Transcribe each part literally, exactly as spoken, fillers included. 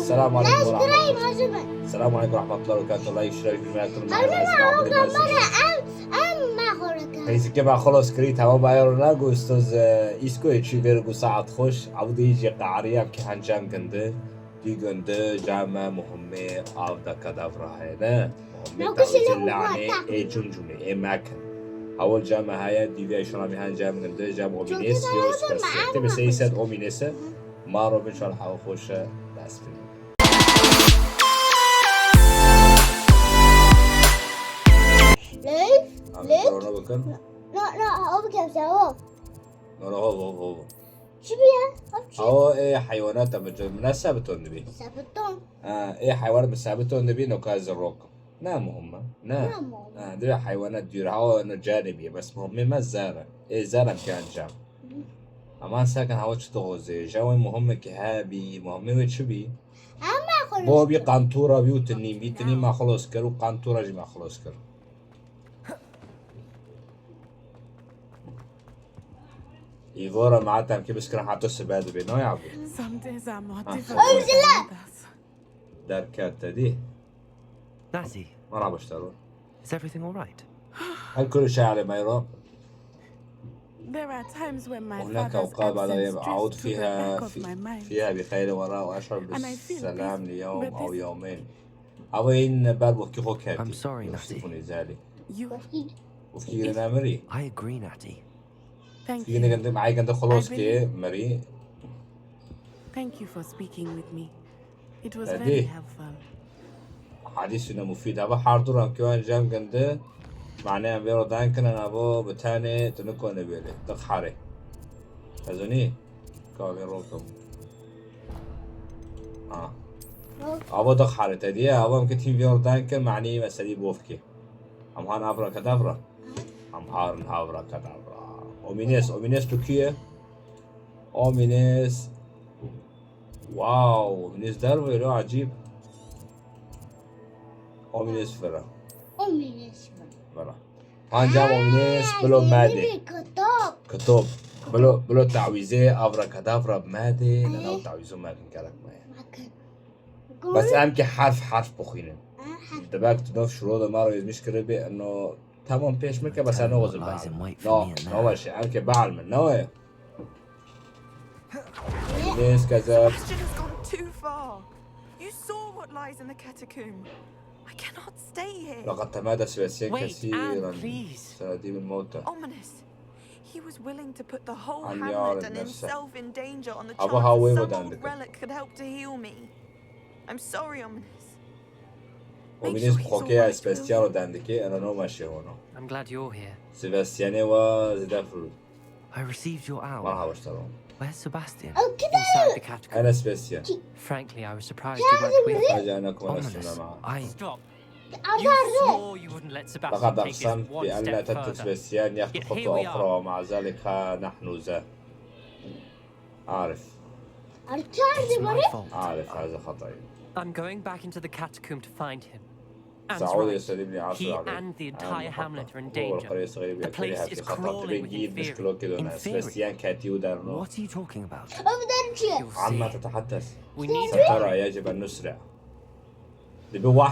Selam aleykum ve rahmetullah. Selam aleykum ve rahmetullah ve berekatuh. Allah işler gülmeye kırmaya. Heyzike ben xolos kiri, tamam, bayar ona gustos, e, isko içi ver gu saat hoş. Abu da iyice qariyam ki hancam gündü. Di gündü cama muhimmi avda kadavra hene. Muhimmi tavizin lani e cumcumi e makin. Hawal cama haya diviya şuna mi hancam gündü cam omines yos kası. Tebe seyset ominese. Maro bin şal hawa hoşe dest bin. Leif, Ahmet, leif. Ona bakın. No, no, o bir kemse o. No, no, hov, hov, hov. Çi bi ya? Hov çi? Awo, e, hayvanat ama canım, ne sabiton dibi? Sabiton. Ha, e, hayvan bi sabiton dibi, no kazi rok. Ne muhim? Ne? Ne muhim? Ha, dibi hayvanat diyor, hawa no canibi, bes muhim me zara. E, zara ki ancam. Aman sakin hawa çi toze. Jawe muhim ki ha bi, muhim ve çi bi? Ama xolos. Bo bi qantura bi u tinî, bi tinî ma xolos kir û qantura jî ma xolos kir. Îvora ma tem ki biskira hato sibe dibe, no ya bu. Some days are more Ha. Difficult than others. Derket te dî. Natty, Merhaba işte. Is everything all right? هل كل شيء على ما يرام؟ There are times when my هناك father's أوقات بعض الأيام absence أعود drifts to the فيها back of في, my mind. فيها بخير وراء وأشعر And I feel بالسلام peace, ليوم but أو this يومين. أو إن باب وكي خو كاتي. I'm sorry, Natty. يوسفني ذلك. You وفكي نمري. I agree, Natty. Thank you. فكي نقدم معي قد خلاص كي مري. Thank you for speaking with me. It was very helpful. Hadîsine mufîd. Ava hardur am ki wan cem gindi. Mane em vê ro dan kirin avo bi tenê tu nikone bêrê. Diq harê. Ez onî. Ka vê ro kim. Ha. Avo diq harê te diye. Avo em ki tîm vê ro dan kir. Manî meselî bof ki. Em han avra kedavra. Em harin havra kedavra. Omines, Omines tu kî ye? Omines. Wow, Omines derve lo acîb. Omines vira. Omines vira. Vira. Ancak Omines bilo made. Kitap. Kitap. Bilo, bilo tawîzê avra kedavra made. Lena o tawîzo mekin gerek me. Bes em ki harf harf bixwînin. Dibek tu nov şiro de maro yazmış kiribi, no tamam pêş min ke bes em navozin. No, no baş e, em ki bal min, no e. Nêz kezeb. Sebastian has gone too far. You saw what lies in the catacomb. I cannot stay here. لقد تمادى سباستيان كثيرا. Wait, Anne, please. سناديب الموتى. Ominous. He was willing to put the whole hamlet and himself in danger on the chance that some old relic could help to heal me. I'm sorry, Ominous. Ominous bi xokeya Sebastian ro dendikê, ena no meşe ono. I'm glad you're here. Sebastianê wa zidefru. I received your owl. Merhaba işte. Where's Sebastian? Inside the catacomb. Ena Sebastian. Frankly, I was surprised you weren't with him. Ominous. I Stop. You swore you wouldn't let Sebastian take this one step further. لقد أقسمت بألا تترك سباستيان يخطو خطوة أخرى ومع ذلك ها نحن ذا. عارف. It's my fault. عارف هذا خطأي. I'm going back into the catacomb to find him. Anne's right. He and the entire hamlet are in danger. The place is crawling with inferi. Inferi? What are you talking about? You'll see. We need to hurry.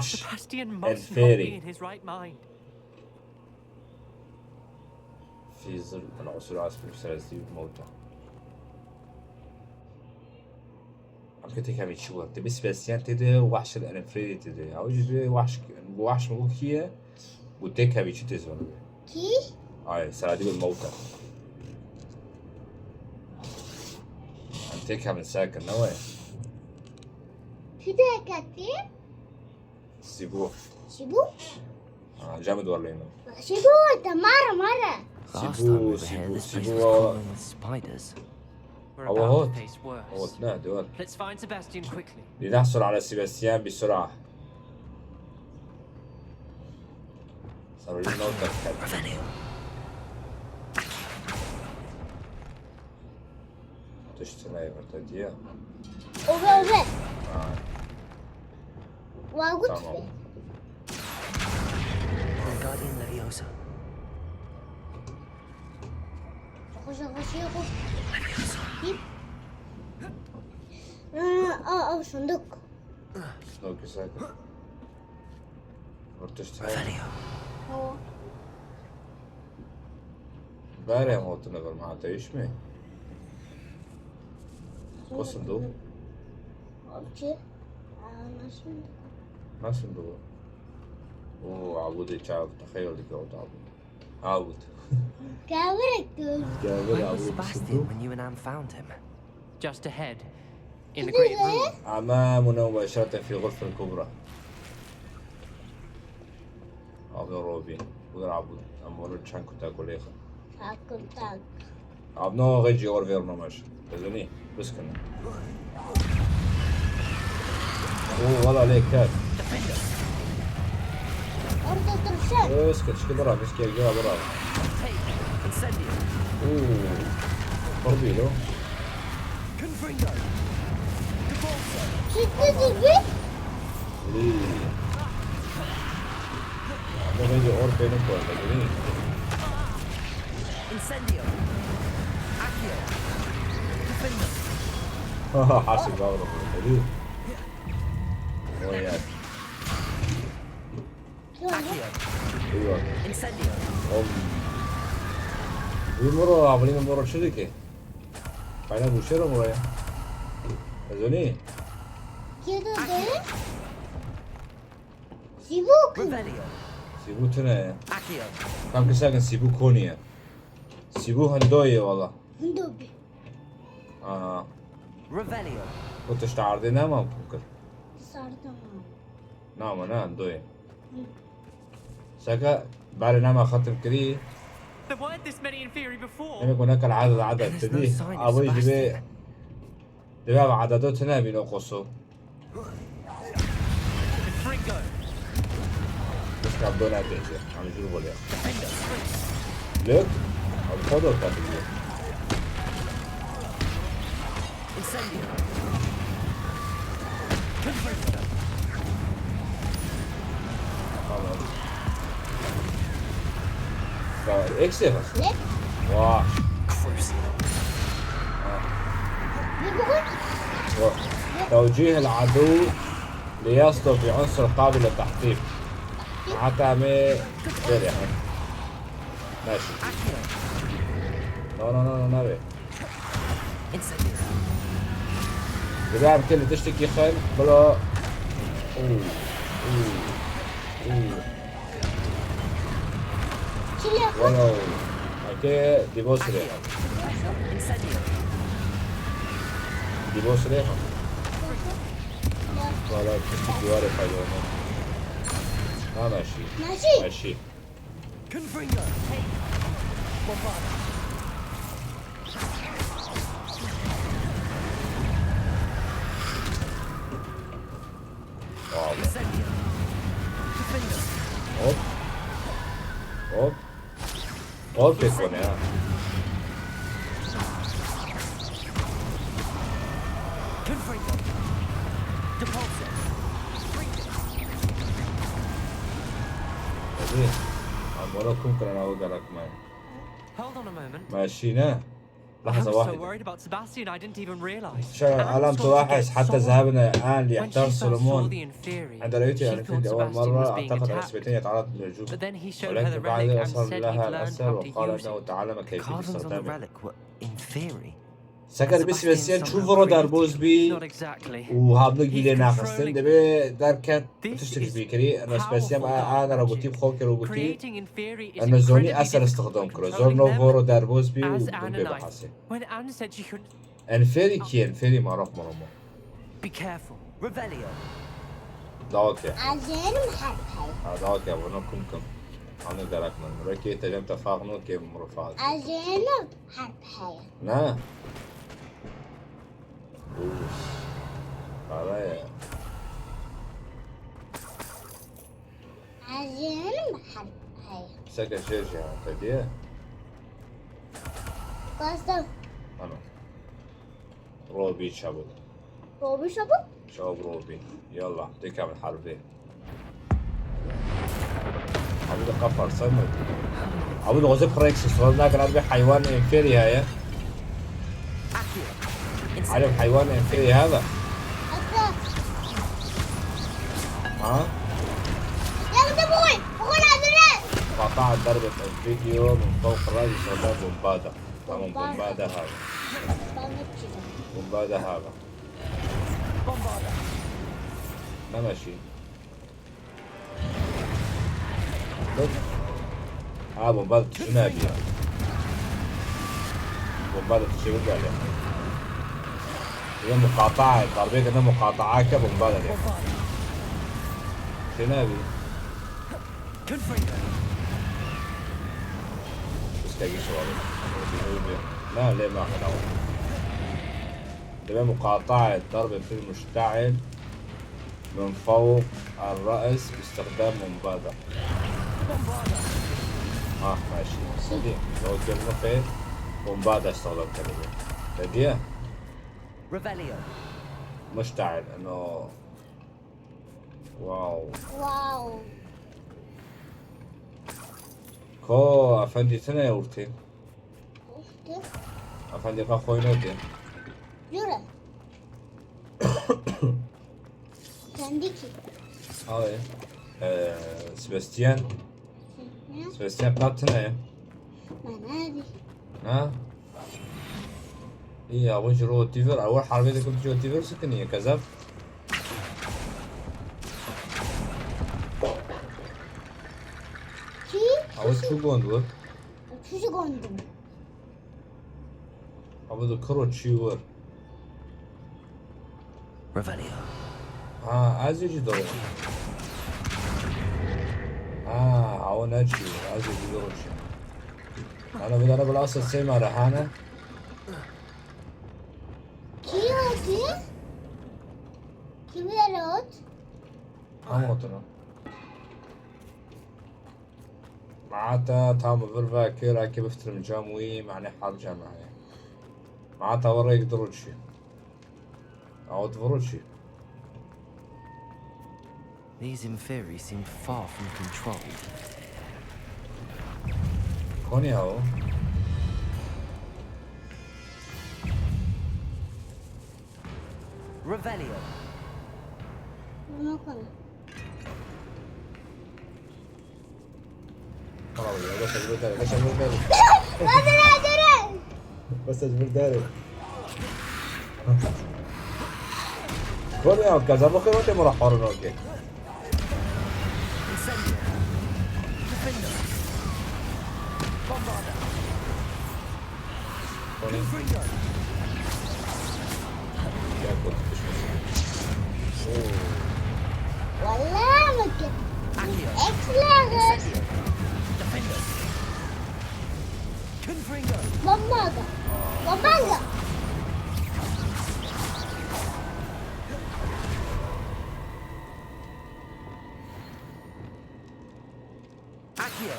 Sebastian must not be in his right mind. في ظل العثور على سبيل سلاسل الموتى. Em ke têkevî çi were? Dibî Sebastian tê de, wahş el enfrêdî tê de. Ew jî dibê wahş, wahş min got kî ye? Got têkevî çi tê zor be? Kî? Ay, Seladî bil mewta. Em têkevin ser kir, ne we? Kî têketî? Sîbû. Sîbû? Ha, cem dwarlêno. Sîbû, te mare, mare. Sîbû, sîbû, sîbû. We're about to face worse. Hot, ne, dewar. Let's find Sebastian quickly. لنحصل على سيباستيان بسرعة. صاروا لي نوتة. Tişt nayê min te diye. Ove, ove. Ha. Wa got. Tamam. Wingardium Leviosa. Xweş, xweş, xweş. Aa, aa, sunduk. Snow kisek. Ortuşta. Revelio. Ho. Berê em hotine vir ma te iş mi? Kosin do? Okey. Aa, nasıl? Nasıl do? Oo, abudê çav texeyul dike o abud. Abud. Gavurek. Gavur Where was abud Sebastian sıkıntı. When you and Anne found him? Just ahead, in the great room. Ama muna ve şarte fi gurfel kubra. Abi Robi. Buyur abud. Ama onu çan kutak oleyha. Çan kutak. Abno geci or ver namaş. Dezini. Biskin. Oo, valla lê ker. Orada dursun. Öz, keşke bira, keşke bira, bira. Take. Incendio. Oo. Pir bîlo. Confringo. Depulso. Çıktı gibi. Lî. Ama bence or beni koydu, değil mi? Incendio. Accio. Defender. Haha, hasıl davranıyor, değil mi? O yer. Accio. Eyvah. Incendio. Oğlum. Bir moro, abone mi moro çedi ki? Kaynak bu şey mi oraya? Ezoni. Kedi de. Sibuk. Revelio. Sibû tune ye. Akio. Tam kesakin Sibû konî ye. Sibû hindoyê ye wala. Hindo bî. Aha. Revelio. O tişt erdê nema ku kir. Sardım. Nama ne hindoyê. Hı. Seke berê nema xetim kirî. There weren't this many inferi before. Demek o nekal aded aded tedî. Avê ji vê. Divê ev ededa tune bîno qoso. Fringo. Bişka do ne têje. Em jûr bolê. Defender. Lök. Ev xwe do te bigire. Incendio. Confringo. Tamam. Ekstra. Ne? Vah. Crucial. توجيه العدو ليصدر بعنصر قابل للتحطيم. حتى مي. ماشي. No, no, no, no, no. Incendio. Divê em kê li tiştekî xin, bila. Û, û, û. Çi lê xwe? Wano. Eke dîbo sirê. Incendio. Dîbo sirê. Wala tiştekî warê fayda olmaz. Ha, meşî. Meşî. Meşî. Confringo. Bombarda. Wow. Incendio. Defender. Hop. Hop. Hop, pek o ne ya? Confringo. Depulso. Hadi. Amına kum kırana o galak mı? Hold on a moment. Meşî ne? لحظة واحدة. شا-، ألم تلاحظ حتى ذهبنا الآن ليحتار سولومون عند رؤيته الأنفيري لأول مرة؟ أعتقد أن السبيتين يتعرض للهجوم، ولكن بعد أظهر لها الأثر وقال أنه تعلم كيفية استخدامه. Seke dibê Sebastian çû viro derboz bî û hablo gîlê naxistin, dibê derket tiştek bî kirî. Eno Sebastian a, a nera gotî, bi xwe kir û gotî, eno zonî eser istixdam kiro. Zor no voro derboz bî û bê bihasê. Enferî kî? Enferî maraq miro mo. Dawake. Ez ê herim her pey. Ha, dawake, bunu kum kum. Anı gerek mi? Miro kê te cem te faq no kê miro faq. Ez ê herim her pey. Ne? Uf. Para ya. Ez ê herim her pey. Seke jê jê ha te diye. Kasta. Ano. Robî çabuk. Robî çabuk? Çabuk Robî. Yallah, dikemil herbê. Abi de kaparsa mı? Abi de oze pırek sesler ne kadar bir hayvan enferi ya ya. Alem hayvan enferi ya da. Hatta. ها؟ يا قدموي، بقول عذرات. قطع ضربة الفيديو من فوق الرأس بسبب بومبادا. تمام، بومبادا. بومبادا هذا. بومبادا كذا. بومبادا هذا. بومبادا. ما ماشي. شوف. ها، بومبادا شنو أبي؟ بومبادا شنو أبي؟ هي مقاطعة، ضربية كده مقاطعة كده بومبادا دي. شنو أبي؟ بس كاي شغل. لا، ليه ما خلاص. تبع مقاطعة ضرب في المشتعل من فوق الرأس باستخدام بومبادا. اه، ماشي. صديق، لو كان مخي بومبادا استخدمت كلمة. هدية؟ Revelio. مشتعل، انه واو. واو. كو افندي تنا يا ورتين. Efendî, ka xwe neke. Jure. Efendî kî? Ay. Ee, Sebastian. Hı hı. Sebastian qat tune ye. Mana dî. Ha? Î, ew ji ro tîvir, ew herbê dikim ji ro tîvir sikiniye, kezeb. Kî? Ew çû gond wir? Çû ji gond wir? Abi, tu kuro çi wir? Revelio. Ha, ez ê jî doro. Ha, awa ne çi wir, ez ê jî doro çi. Ana bir tane bilhassa sê me re hane. Kî hatiye? Kî bi re hat? Ama oturun. Mata tam vir ve kir, ake biftirim cam wî, mane hal cam heye. Mata ve rêk diruçî. Awet viruçî. These Inferi seem far from controlled. Konî ew? Revelio. Bunu koy. Bravo ya, بس اجبر داري، بس اجبر داري. Hadi, hadi, hadi. بس اجبر داري. Konî ew, kezebo xêr, wate mira xwarin oke. Incendio. Defender. Bombarda. Konî. Confringo. Gel, bak, düşmesin. Oo. Vallahi bakın. Accio. Eksilerde. Incendio. Defender. Confringo. Bombarda. Bombarda. Accio.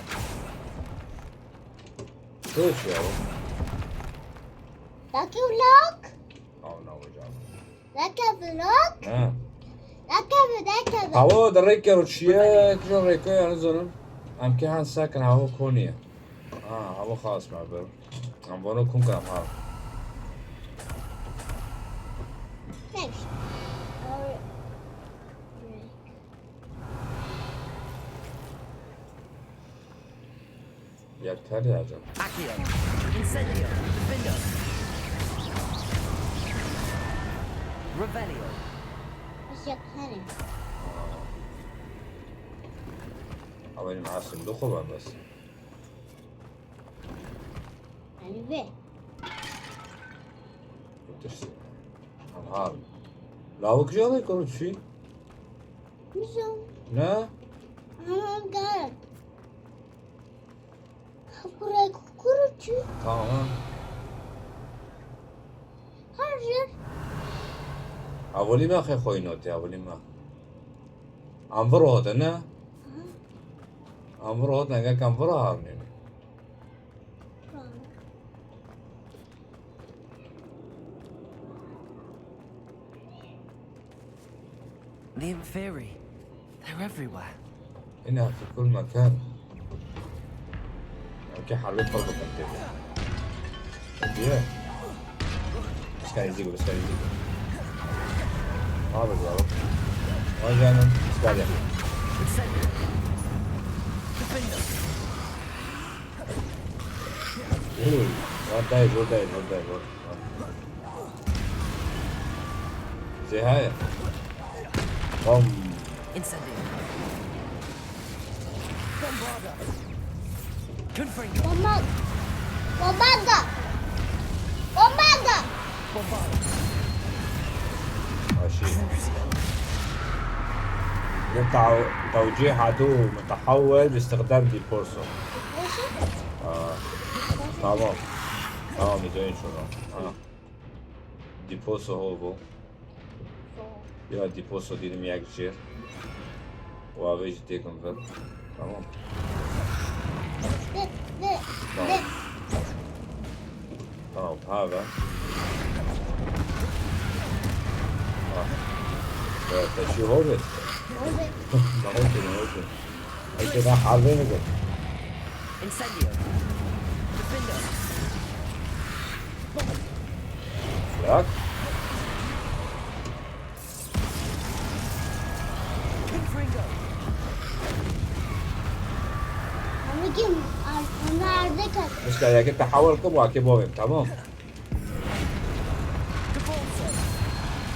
Şöyle şey yapalım. Lucky Block. Oh no, hocam. Lucky Block. Ha. Lucky Block. Hava da rêke ro çiye, kişo rêke yani zonum. Em ke han sakin hava koniye. Ha, hava xas ma ber. Em bono kun kam ha. Thanks. Yekterî acaba? Accio. Incendio. Defender. Revelio. Bes yekterî. Ew ê niha sindoqo ben bes. Yani vê. Bitirsin. Anha. Lawik jî alê konu çi? Nizam. Ne? Anam gel. Buraya kukurucu. Tamam. Her yer. Avolî me xê xwînotê, avolî me. Em vir hote, ne? Aha. Em vir hote, gel em vir harnê. Tamam. The Inferi. They're everywhere. Hina fi kul mekan. Okey, harbi korku tepki. Diye. Bes ka yî zî go, bes ka yî zî go. Abi ya. Vay canım, iskale. Incendio. Defender. Hey, what the hell, what the hell, what the hell, what the hell? Zehaya. Bom. Incendio. Bombarda. Confringo. Bomba-, Bombarda. Bombarda. Bombarda. ماشي. يقع توجيه عدو متحول باستخدام ديبوسو. ماشي. آه. تمام. تمام، بدون شنو. آه. Dîposo ho bû. Ya dîposo dînim yek jêr. Û avê jî têkim vir. Tamam. Tamam. Tamam, ha be. Ah. Ya, te çi ho bê? Ne ho bê, ne ho bê? Eke ben harbê mi bê? Incendio. Defender. Bırak. Confringo. Ama kim? Ar-, onu arda kat. Muska ya ki tahawul kı bu ake bu tamam. Defense.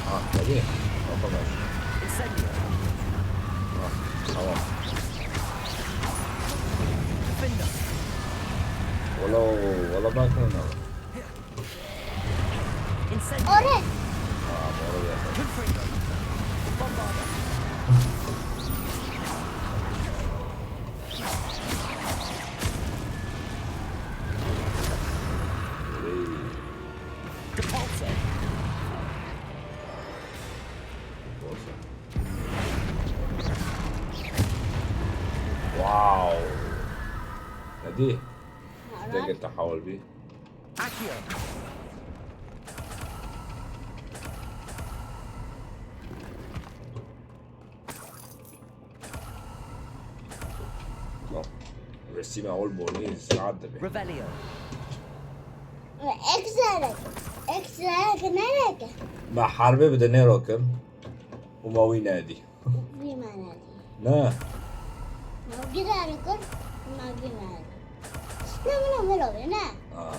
Ah, tabii. Yapamaz. Incendio. Ah, tamam. Defender. Valla, valla bakın ona. Incendio. Ore. Ah, doğru geldi. Confringo. Bombarda. Hey. Repulsor. Repulsor. Wow. Hadi. Ara. Dege tahawul bi. Accio. Tamam. Resîma ol borî saat dibe. Revelio. Ekserek. Ekserek nereke? Ma harbe bide ne rokim. Uma wî nedî. Wî me nedî. Ne. Ma wî dare kir. Ma wî me nedî. Ne, min o melo be, ne. Ha.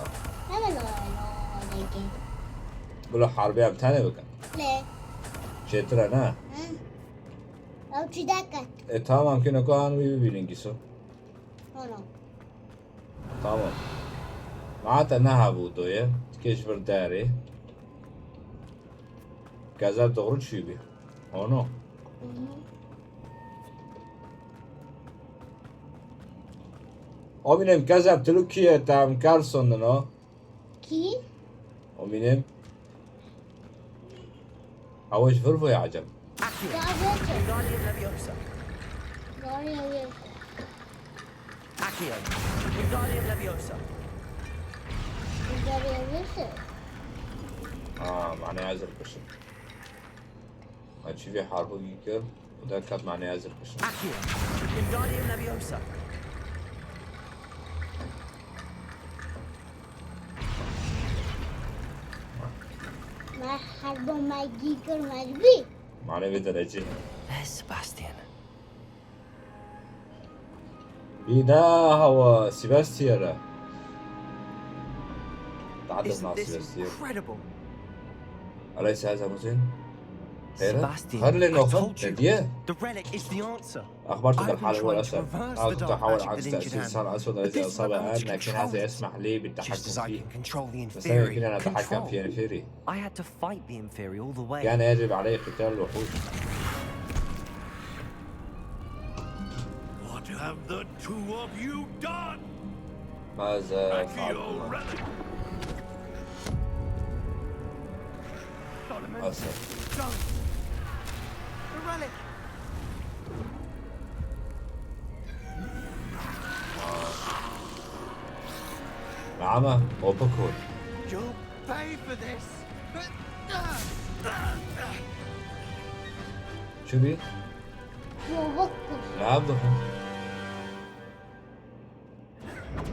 Ne melo be, no, deke. Bila harbe em tane bikin. Ne. Çêtir e, ne? Hı. Ew çi deke? E, tamam, kino ku han wî bibînin gîso. Ano. Tamam. Ma te neha bû doye. Tikê ji vir derê. Kezer doğru çûyî bî. Ano. Hı hı. Omînem kezer tu li kî ye, te em kar sondin o. Kî? Omînem. Ew ji vir voye ecem. Accio. Wingardium Leviosa. Wingardium Leviosa. Accio. Wingardium Leviosa. Wingardium Leviosa. Ha, mane hazir kişim. Açî ve harbu yıkır. Bu da kat mane hazır kişim. Accio. Wingardium Leviosa. Me harbo me gî kir me bî. Mane ve derece. There's Sebastian. Îda hawa Sebastian. Isn't this incredible? Aleysa Zamuzin. Sebastian, I told you. The relic is the answer. أخبرتك الحالة هو الأسد. أنا كنت أحاول عكس تأثير صار أسود على الإصابة الآن، لكن هذا يسمح لي بالتحكم فيه. بس أنا يمكنني أن أتحكم في أنفيري. I had to fight the Inferi all the way. كان يجب علي قتال الوحوش. What have the two of you done? ماذا فعلتما؟ Accio relic. Solomon, don't. The relic. Mama, opa kod. You'll pay for this. Çi bî? Yok, yok. Ne yaptın?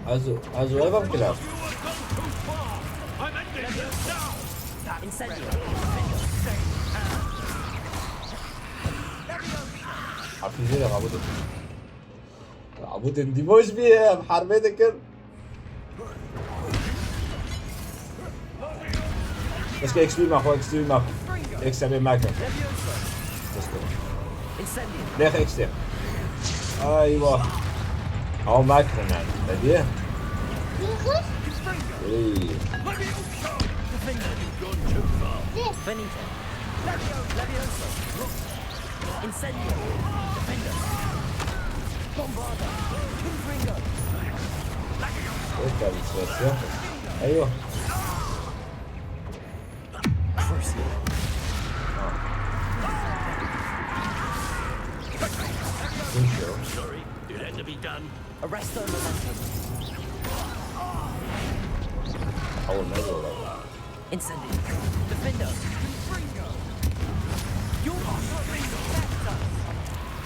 Also, also einfach gelaufen. Incendio. Hafîzê de Abûdin. Abûdin dîboş bî, em herbê dikin. Bes ke X P me xwe, X P me. X P me. Bes ke. Incendio. Lêx X P. Aywa. Ew me kirin yani. Hediye. Ey. Finito. Levioso. Incendio. Defender. Bombarda. Confringo. Esta distancia. Aywa. Crucio. Sorry, it had to be done. Arresto Momentum. How another level? Incendio. Defender. Confringo. You are not being better.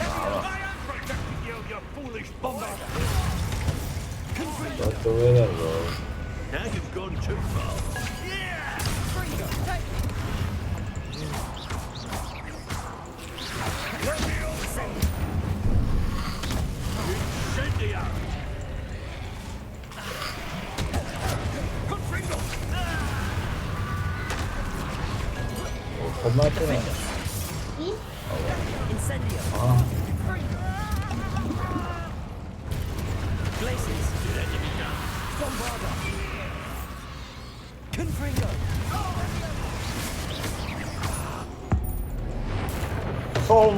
I am protecting you, you foolish bomber. Confringo. What the winner, bro? Now you've gone too far. Confringo, take me. Incendio. Confringo. Xwe me tune. Incendio. Glacius. Bombarda. Confringo. Tom,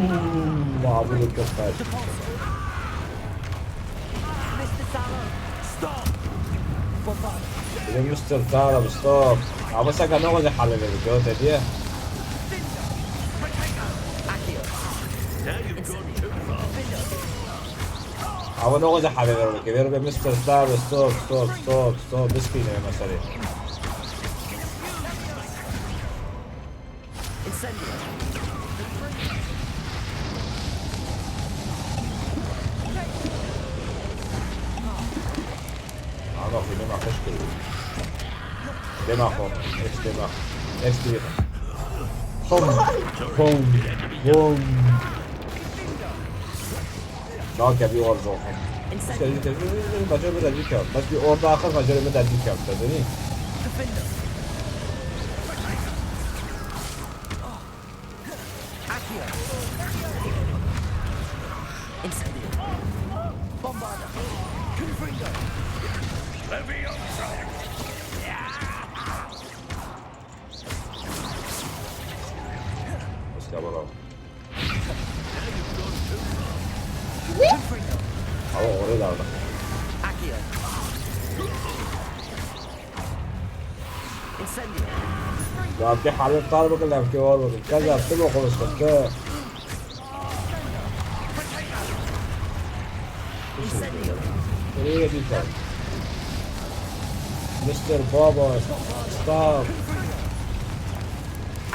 abi, look at that. Depulso. Mister Salo. Stop. Bombarda. Mister Salo, stop. Abi, saka ne olacak haline bir göt hediye. Accio. Defender. Ew ne weza hevê vero dike. Vero be Mister Star, stop, stop, stop, stop. Bispîne mesela. Incendio. Aga, filma xweş kiriye. Dema xwe. Eş dema. Eş dema. Bom. Bom. Bom. Nakevî orzo. Însan. Bacarê min derdî kewt. Bes bir orada axir bacarê min derdî kewt. Te zanî? Accio. Incendio. Bombarda. Confringo. Leviosa. Wisa bala. Confringo. Ama oraya da aldım. Accio. Incendio. Ya bir halim tar bakın, lafke var bakın. Kazar, tüm okulu sıkıntı. Incendio. Oraya bir tane. Mister Baba, stop.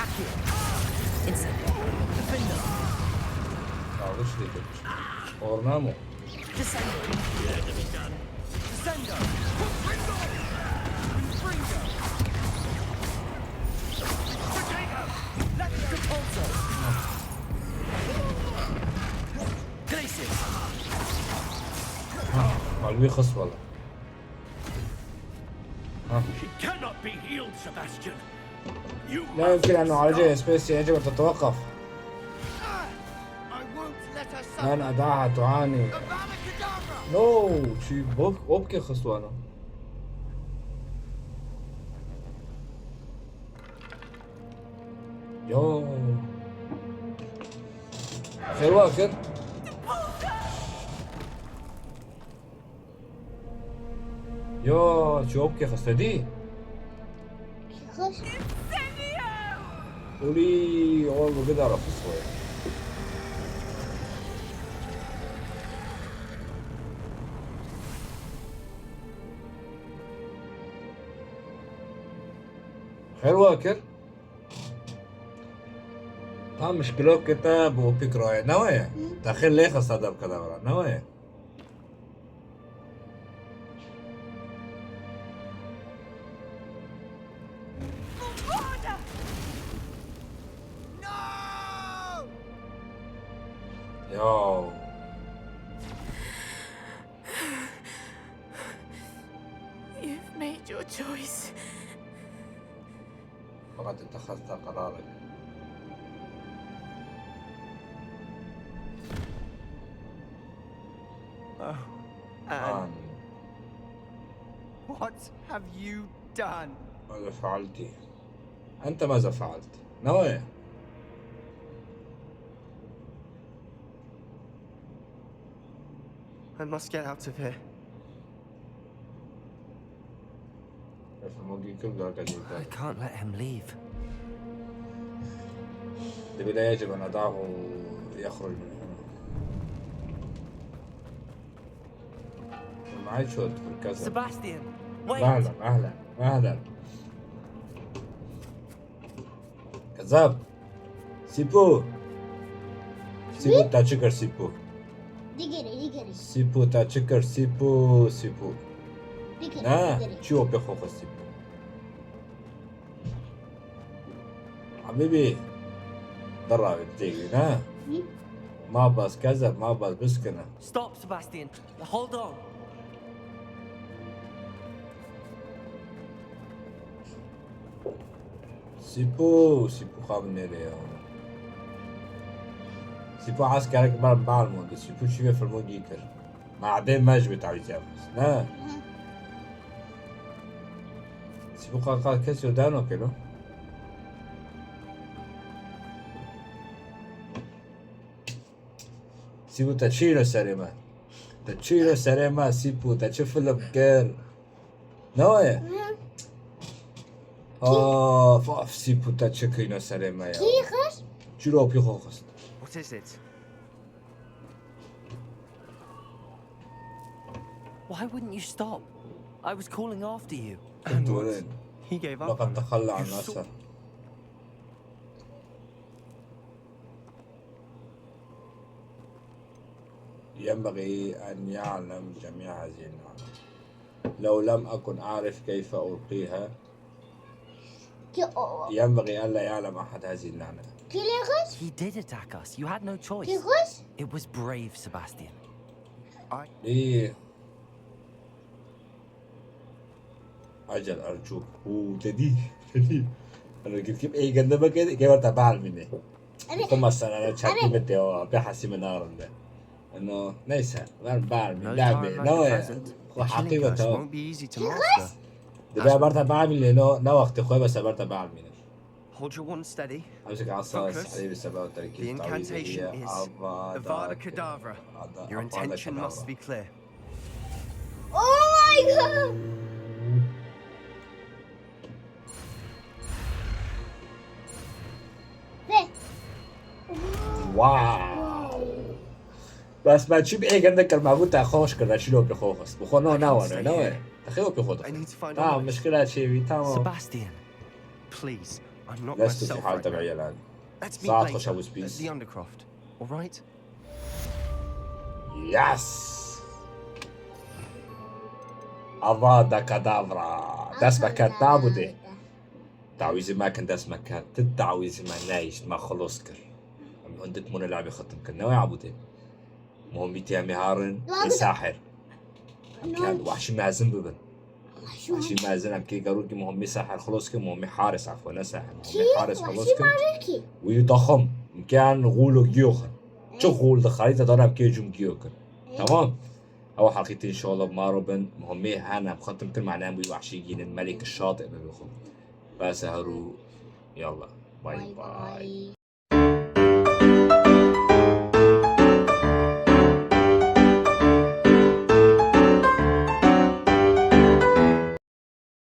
Accio. Incendio. Defender. Yanlış dedim. Ornamo. Descendo. Descendo. Confringo. Confringo. Potato. Let me go. Glacius. Ha, mal wî xist wala. Ha. She cannot be healed, Sebastian. You must stop. لا يمكن أن نعالجها يا سبيس، يجب أن تتوقف. I won't let her suffer. لن أدعها تعاني. Avada Kedavra! No, çi bok, opke xistwana. Yo. Xêr wa kir. Ya, çi opke xiste dî? Xweş. Ulî, oğlum, bu kadar hafif o ya. Xêr wa kir. Tam mişkilo ke te bi opik raye, ne waye? Hı. Te xêr lê xiste dev kedavra, ne waye? No! Yo. You've made your choice. فقط اتخذت قرارك. Oh, Anne, آن. What have you done? ماذا فعلت؟ أنت ماذا فعلت؟ نوايا. I must get out of here. Efendim, o gün kırk dakika değil. I can't let him leave. دبي لا يجب أن أدعه يخرج من هنا. معي شو تقول كذا. Sebastian, wait! مهلا، مهلا، مهلا. كذاب. سيبو. سيبو تا چی کر سیپو. دیگری دیگری سیپو تا چی کر سیپو، سیپو. دیگری نه، دیگری چی و پی خو خو سیپو. حبيبي. ضرع بتيجي، نه؟ ما بس كذب، ما بس بسكنه. Stop, Sebastian! Hold on! سیپو، سیپو خام نره يا. سیپو عسكرك بار بار مونده. سیپو چی به فرمو گی کر. ما عدي ماج بتعويز يا بس. نه. سیپو قال قال كسر دانو كلو. سیپو تا چی رو سر ما؟ تا چی رو سر ما سیپو؟ تا چه فیلم کر؟ نه وایه؟ آف، آف، سیپو تا چه کینا سر ما يا. کی خش؟ چی رو پی خو خست؟ What is it? Why wouldn't you stop? I was calling after you. كنت وين؟ He gave up لقد on تخلى عن You saw- نفسه. ينبغي أن يعلم جميع هذه المعلومات. لو لم أكن أعرف كيف ألقيها، کی او؟ ينبغي ألا يعلم أحد هذه اللعنة. کی لی خش؟ He did attack us. You had no choice. کی خش؟ It was brave, Sebastian. إيه. أجل أرجوك. هو تدي، تدي. أنا قلت كيف إيه قد ما كده كيف أرتاح بعمل منه. أنا ثم أصلا أنا شاكي بدي أو بحسي من نار ده. إنه ليس غير بعمل No لا time like لا the present. The killing curse حقيقة. Won't be easy to master. دابا برتا بعمل لأنه لا وقت خوي بس برتا بعمل منه. Hold your wand steady. أمسك عصا Focus. حبيبي سبب The تركيز تعويذة incantation هي is أفا Avada Kedavra. Your intention must be clear. Oh my god! Ve واو. بس ما تشوف إيه قد ذكر ما قلت أخوش كذا شلو بخوخس بخو نو نو نو نو. أخي هو بخو I need to find تمام Ominis. مشكلة شيء تمام. Sebastian, please. I'm not لست في myself حالة right now. طبيعية الآن. Let's meet ساعة later خوش أبو at سبيس. the Undercroft. All right? يس. أفادا كادافرا. دس بكت تابودي. تعويذ ما كان دس ما كان. تتعويذ ما نايش ما خلص كر. أم هندت من اللعبة ختم كر. نوي عبودي. مهم بيتي أمي هارن. لا، إي ساحر. كان وحشي مازن ببن. وحشي مازن أم كي قالوا كي مهم ساحر خلص كر. مهم حارس عفوا لا ساحر. مهم حارس خلص وحشي كر. مازن كي؟ ويضخم. كان غولو جيوخن. شو غول دخليته ضرب كي جم جيوخن. تمام. أول حلقتي إن شاء الله بمارو بن مهمي هانا بختم كل معناه بي وحشي جين الملك الشاطئ ببيخو. بس هرو. يلا. باي باي.